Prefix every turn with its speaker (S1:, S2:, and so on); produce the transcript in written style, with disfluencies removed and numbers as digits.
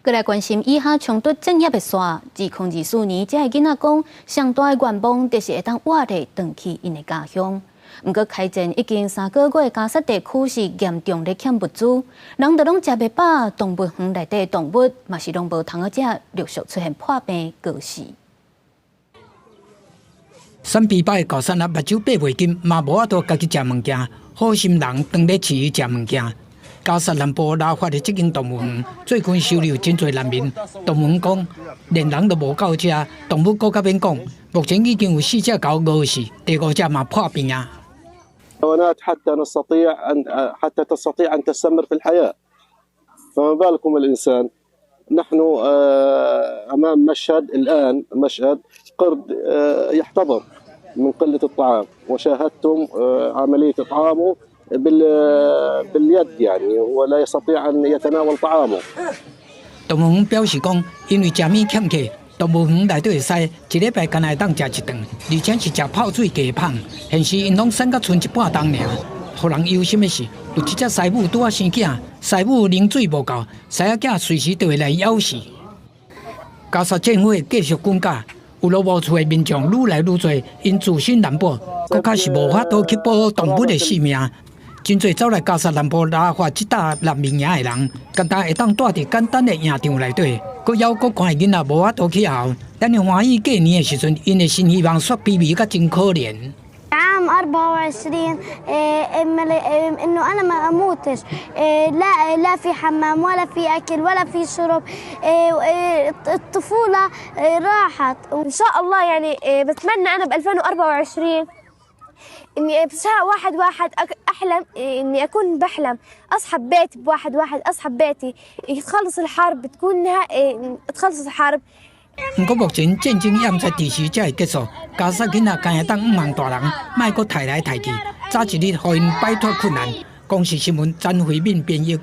S1: 閣來關心以哈衝突正抑袂煞，2024年，這个囡仔講，上大的願望就是會當活著轉去𪜶的家鄉。毋過開戰已經3個月，加薩地區是嚴重咧欠物資，人都攏食袂飽，動物園內底動物嘛是攏無通好食，陸續出現破病過世。
S2: 瘦跛的高山啊，目睭擘袂金，嘛無法度家己食物件。好心人當咧飼伊食物件。加薩南部拉法的這間動物園最近收留真濟難民。動物園講，連人都無夠食，動物閣較免講。目前已經有四隻狗餓死，第五隻嘛破病啊。
S3: حيوانات حتى تستطيع أن تستمر في الحياة، فما بالكم الإنسان؟ نحن أمام مشهد الآن، مشهد قرد يحتضر من قلة الطعام، وشاهدتم عملية إطعامه باليد، يعني هو لا يستطيع أن يتناول طعامه.
S2: 動物園表示講，因為食物欠缺，動物園內底的獅一禮拜干焦會當食一頓，而且是食泡水雞麭。現時𪜶攏瘦甲賰一半重爾。予人憂心的是，有一隻獅母拄仔生囝，獅母奶水無夠，獅仔囝隨時都會來咬死。加薩政府會繼續滾價，有路無厝的民眾愈來愈濟，𪜶自身難保，閣較是無法度去保動物的性命。真濟走來加薩南部拉法這搭難民營的人，干焦會當蹛佇簡單的營帳內底，閣枵閣寒的囡仔無法度去學校。等𪜶歡喜過年的時陣，𪜶的新希望煞卑微甲真可憐。
S4: عام 24 انه انا ما اموتش، لا لا في حمام ولا في اكل ولا في شرب، الطفوله راحت.
S5: ان شاء الله يعني بتمنى انا ب 2024 اني بشهر 1/1 احلم اني اكون بحلم اصحى ببيتي ب1/1، اصحى ببيتي، تخلص الحرب، تكون نهاية تخلص الحرب.
S2: 毋過目前戰爭猶在持續才會結束，加薩囡仔干焦會當向望大人，莫閣刣來刣去，早一日予𪜶擺脫困難。公視新聞詹慧敏編譯。